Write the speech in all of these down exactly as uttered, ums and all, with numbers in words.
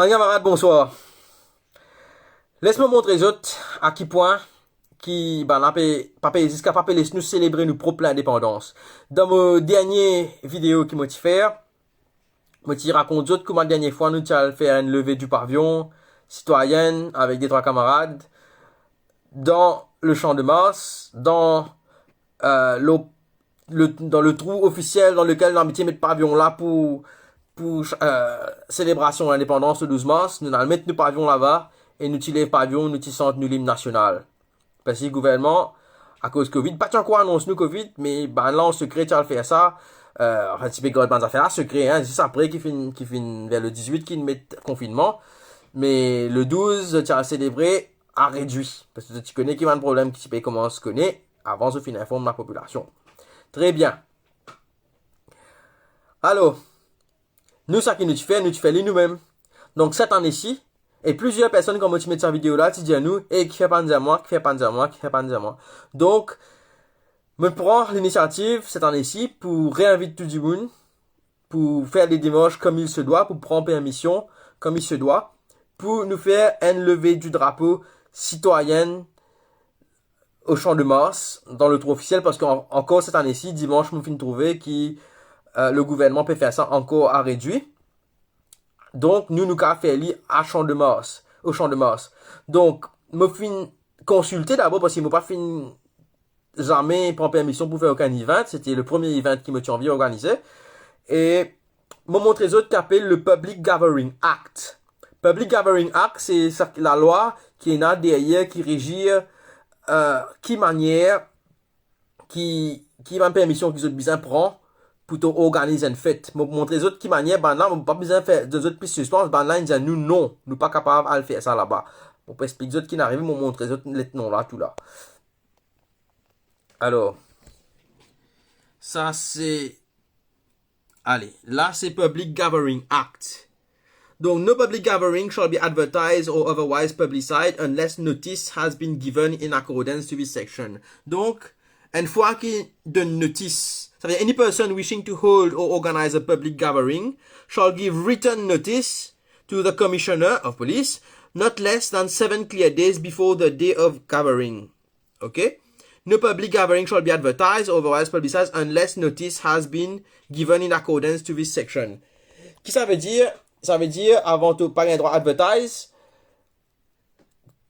Bann kamarad, bonswar. Les mo montre zot a ki pwin ki bann la pe, pa pe, ziska pa pe les nou selebre nou prop lindepandans. Dan mo dernie video ki mo ti fer, mo ti rakont zot kouma dernie fwa nou ti al fer enn leve di pavion sitwayenn avek de trwa kamarad dan le Champ de Mars, dan, euh, le, le, dan le trou ofisiel dan lekel nou abitie met pavion la pou, pou, euh, selebrasion lindepandans le douz mars. Nou al met nou pavion laba e nou ti lev pavion, nou ti sant nou lim nasional. Parski gouvernman, akoz covid, pa ti ankor anons nou covid, me bann la an sekre ti al fer sa. Euh, anfin, ti pe gard bann zafer la sekre, hein, zis apre ki finn, ki finn ver le dizwit ki met konfinnman. Me le douz, ti al selebre a redwi. Parski ti kone ki bann problem ki ti pe koumans kone avan zot finn inform lapopilasion. Tre bien. Alor, nou, seki nou ti fer, nou ti fer li noumem. Donk, set ane si, e plizier personn, kan mo ti met sa video la, ti dir nou, "Ey, kifer pa'nn dir mwa, kifer pa'nn dir mwa, kifer pa'nn dir mwa?" Donk, mo pran linisiativ set ane si pou reinvit tou dimoun, pou fer le demars comme il se doit, pou pran permision comme il se doit, pou nou fer enn leve di drapo sitwayenn au Champ de Mars, dan le trou ofisiel, parski an-, ankor set ane si, dimans, mo finn trouve ki, euh, le gouvernman pe fer sa ankor a redwi. Donk, nou, nou kav fer li a Champ de Mars, au Champ de Mars. Donk, mo finn konsilte dabor, parski mo pa finn zame pran permision pou fer okenn event. Sete le premie event ki mo ti anvi organize. E mo montre zot ki apel le Public Gathering Act. Public Gathering Act, se sa, lalwa ki ena deryer, ki rezir, euh, ki manier, ki, ki bann permision ki zot bizin pran pou to organiz enn fet. Mo montre zot ki manier bann la, mo pa bizin fer, donn zot plis sispans, bann la inn dir nou non, nou pa kapav al fer sa laba. Mo pou explik zot ki inn arive, mo montre zot let non la, tou la. Alor, sa se, ale, la se Public Gathering Act. Donk, no public gathering shall be advertised or otherwise publicized unless notice has been given in accordance to this section. Donk, enn fwa ki donn notis, sa vedir, any person wishing to hold or organize a public gathering shall give written notice to the Commissioner of Police not less than seven clear days before the day of gathering. Ok? No public gathering shall be advertised or otherwise publicized unless notice has been given in accordance to this section. Ki sa vedir? Sa vedir, avan to pa gagn drwa advertise,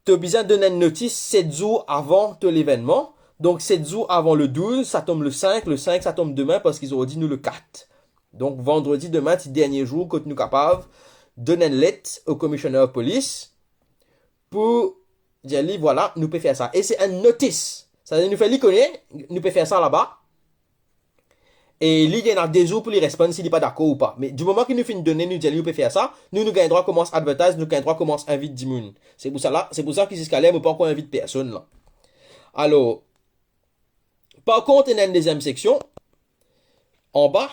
to bizin donn enn notis set zour avan to levennman. Donk, set zour avan le douz, sa tonm le sink, le sink sa tonm demin, parski zordi nou le kat. Donk, vandredi demin, ti dernie zour kot nou kapav donn enn let au Commissioner of Police, pou dir li, vwala, nou pe fer sa. E se enn notis. Sa vedir nou fer li kone, nou pe fer sa laba. E li, li ena de zour pou li responn si li pa dakor ou pa. Me di moman ki nou finn done, nou dir li nou pe fer sa, nou, nou gagn drwa koumans advertise, nou gagn drwa koumans invit dimoun. Se pou sa la, se pou sa ki ziska ler, mo pa ankor invit personn la. Alor, par kont, ena enn deziem seksion, anba,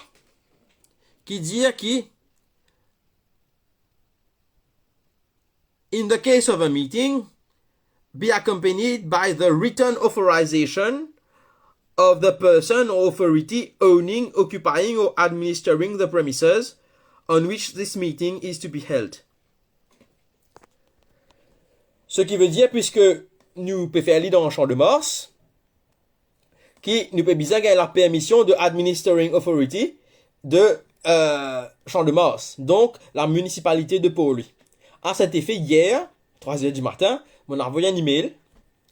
ki dir ki, in the case of a meeting, be accompanied by the written authorization of the person or authority owning, occupying or administering the premises on which this meeting is to be held. Seki vedir, piske nou pe fer li dan Champ de Mars, ki nou pe bizin gagn lapermision de administering authority de, euh, Champ de Mars, donk la minisipalite de Port-Louis. A set efe, yer, trwa zer di matin, mo inn avoy enn email,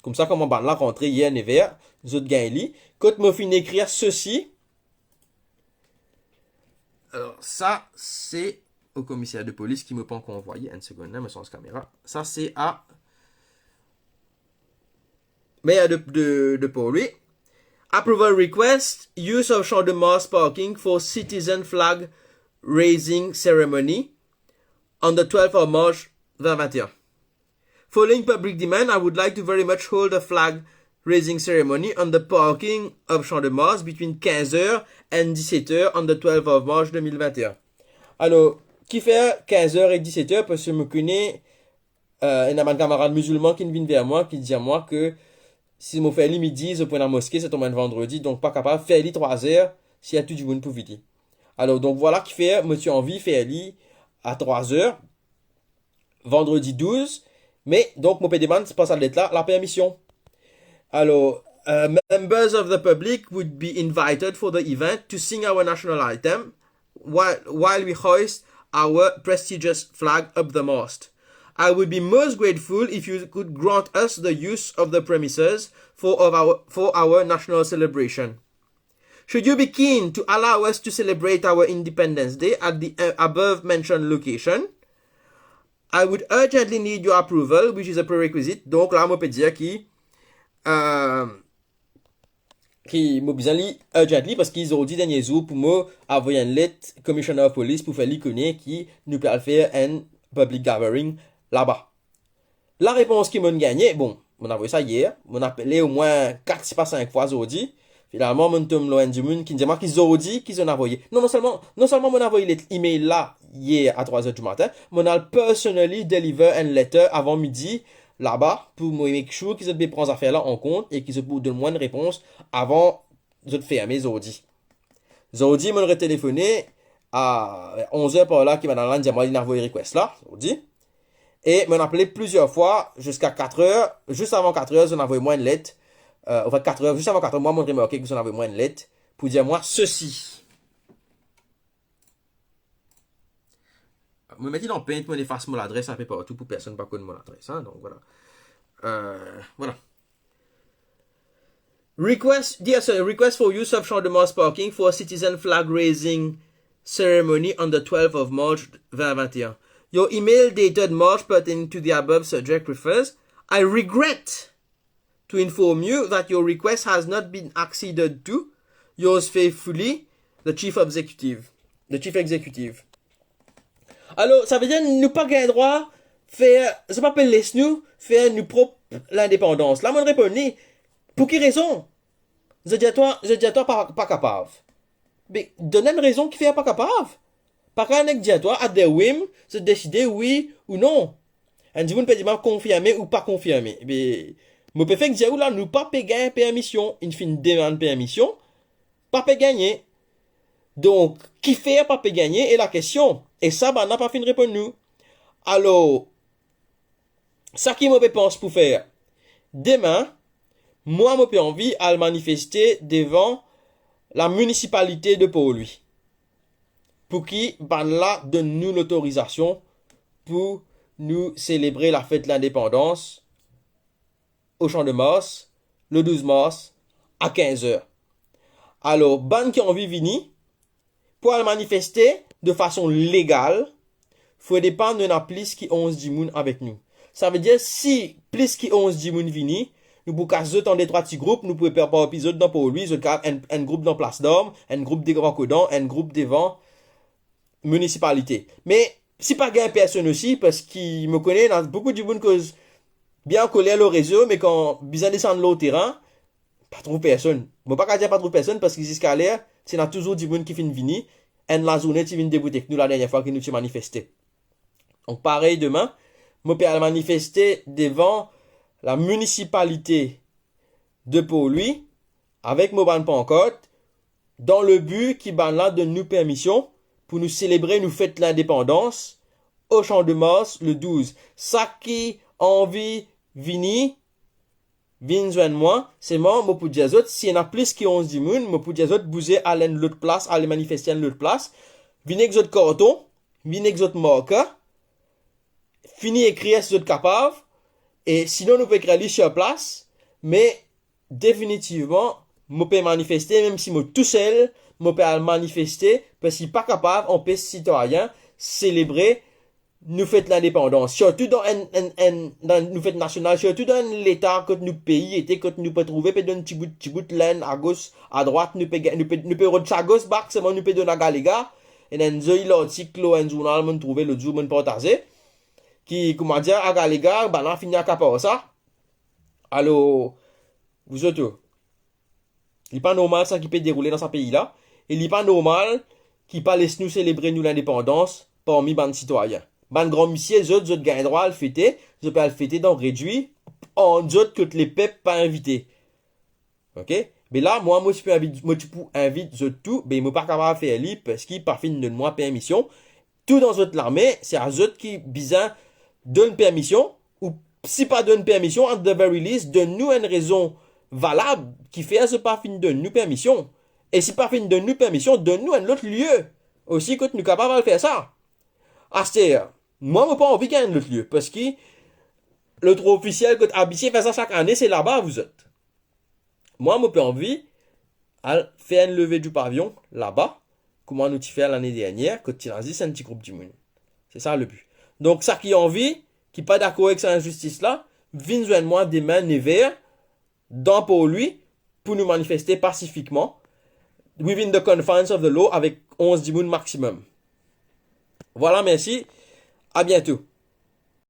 koumsa kouma bann la rantre yer nev er, zot gagn li, kot mo finn ekrir sesi. Alor, sa, se au commissaire de police ki mo pa ankor anvoye, enn segonn, hein, mo sanz kamera. Sa, se a maire de, de, de Port-Louis. Approval request, use of Champ de Mars parking for citizen flag raising ceremony on the twelfth of March twenty twenty-one. Following public demand, I would like to very much hold a flag raising ceremony on the parking of Champ de Mars between quinze heures and dix-sept heures on the twelfth of March twenty twenty-one. Alor, kifer quinze heures e dix-sept heures? Parski mo kone, euh, ena bann kamarad mizilman ki vinn ver mwa, ki dir mwa ke si mo fer li midi, zot pou ena moske, sa tonm enn vandredi, donk pa kapav fer li trwa zer, si ena tou dimoun pou vini. Alor, donk, vwala kifer mo ti anvi fer li a trwa zer. vandredi douz me, donk, mo pe demann par sa let la, lapermision. Alor, uh, members of the public would be invited for the event to sing our national anthem while, while we hoist our prestigious flag up the mast. I would be most grateful if you could grant us the use of the premises for, of our, for our national celebration. Should you be keen to allow us to celebrate our Independence Day at the, uh, above mentioned location, I would urgently need your approval, which is a prerequisite. Donk la, mo pe dir ki, euh, ki mo bizin li urgently, parski zordi dernie zour pou mo avoy enn let Commissioner of Police pou fer li kone ki nou pe al fer enn public gathering laba. Larepons ki mo'nn gagne, bon, mo'nn avoy sa yer, mo'nn apele omwin kat sipa sink fwa zordi. Finalman, mo'nn tom lor enn dimoun ki'nn dir mwa ki zordi ki zot avoy. Non, non selman, non selman mo'nn avoy let, email la yer a trwa zer dimatin, mo'nn al personally deliver enn letter avan midi laba pou mo make sure ki zot pe pran zafer la an kont e ki zot pou donn mwa enn repons avan zot ferme zordi. Zordi, mo'nn retelefone a onz er par la ki madam la dir mwa li'nn avoy request la, zordi. E mo'nn apele plizier fwa ziska kat er, zis avan kat er, zot inn avoy mwa enn let. Euh, anfet, kat er, zis avan kat er, mwa, mo'nn remarke ki zot inn avoy mwa enn let pou dir mwa sesi. Mo met li dan Paint, mo'nn efas mo ladres inpe partou pou personn pa konn mo ladres, hein, donk vwala. Euh, vwala. Request, dear sir, request for use of Champ de Mars parking for citizen flag raising ceremony on the twelfth of March twenty twenty-one. Your email dated March pertaining to the above subject refers. I regret to inform you that your request has not been acceded to. Yours faithfully, the chief executive. The chief executive. Alor, savedir nou pa gagn drwa fer, zot pa pe les nou fer nou prop lindepandans. La, mo'nn reponn li, pou ki rezon? Zot dir twa, zot dir twa pa, pa kapav. Be, donn enn rezon kifer pa kapav. Pa kapav nek dir twa, at the whim, zot deside wi ou non. Enn dimoun pe dir mwa konfirme ou pa konfirme. Be, mo pe fek dir ou la, nou pa pe gagn permision. Inn finn demann permision, pa pe gagne. Donk, kifer pa pe gagne, e lakestion. E sa, bann la pa finn reponn nou. Alor, seki mo pe pans pou fer. Demin, mwa, mo pe anvi al manifeste devan la minisipalite de Port-Louis. Pou ki bann la donn nou lotorizasion pou nou selebre lafet lindepandans o Champ de Mars, le douz mars, a kinz er. Alor, bann ki anvi vini, pou al manifeste de fason legal, fode pa nou ena plis ki onz dimoun avek nou. Savedir, si plis ki onz dimoun vini, nou pou kas zot an detrwa ti group, nou pou eparpiy zot dan Port-Louis, zot kapav enn, enn group dan Plas Darm, enn group devan Kodan, enn group devan minisipalite. Me si pa gagn personn osi, parski mo kone ena boukou dimoun koz bien ankoler lor rezo, me kan bizin desann lor terin, pa trouv personn. Mo pa kapav dir pa trouv personn, parski ziska ler, ti ena touzour dimoun ki finn vini. Enn lazourne ti vinn debout ek nou ladernie fwa ki nou ti manifeste. Donk, parey demin, mo pe al manifeste devan la minisipalite de Port-Louis avek mo bann pankart, dan le bi ki bann la donn nou permision pou nou selebre nou fet lindepandans o Champ de Mars le douz. Seki anvi vini, vinn zwenn mwa. Selman, mo pou dir zot, si ena plis ki onz dimoun, mo pou dir zot bouze al enn lot plas, al manifeste enn lot plas. Vinn ek zot karton, vinn ek zot marker, fini ekrir si zot kapav, e sinon nou pe ekrir li sir plas, me definitivman, mo pe manifeste, mem si mo tousel, mo pe al manifeste, parski pa kapav anpes sitwayin selebre nou fet lindepandans, sirtou dan enn, enn, enn, dan nou fet nasional, sirtou dan enn leta kot nou pei ete, kot nou pe trouve, pe donn tibout, tibout linn agos, adrwat, nou pe gagn, nou pe, nou pe rod sa gos bak, selman nou pe donn agalega. Ena enn zoli lartik lor enn zournal mo'nn trouve lot zour, mo'nn partaze, ki, koumadir, agalega, bann la fini akapar sa. Alor, zot tou, li pa normal sa ki pe deroule dan sa pei la, e li pa normal ki pa les nou selebre nou lindepandans parmi bann sitwayin. Bann granmisie, zot, zot gagn drwa al fete, zot pe al fete dan redwi, ant zot kot lepep pa invite. Ok? Me la, mwa, mo ti pou invit, mo ti pou invit zot tou, be mo pa kapav fer li, parski pa finn donn mwa permision. Tou dan zot lame, se a zot ki bizin donn permision, ou si pa donn permision, at the very least, donn nou enn rezon valab ki fer zot pa finn donn nou permision. E si pa finn donn nou permision, donn nou enn lot lie osi kot nou kapav al fer sa. Aster, mwa, mo pa anvi gagn enn lot lie, parski lot ofisiel kot abitie fer sa sak ane, se laba, vouzot. Mwa, mo pe anvi al fer enn leve du pavion laba, kouma nou ti fer lane dernier, kot ti ena zis enn ti group dimoun. Se sa le bi. Donk, sa ki anvi, ki pa dakor ek sa inzistis la, vinn zwenn mwa demin nev er, dan Port Louis, pou nou manifeste pasifikman, within the confines of the law, avek onz dimoun maximum. Vwala, mersi. A biento.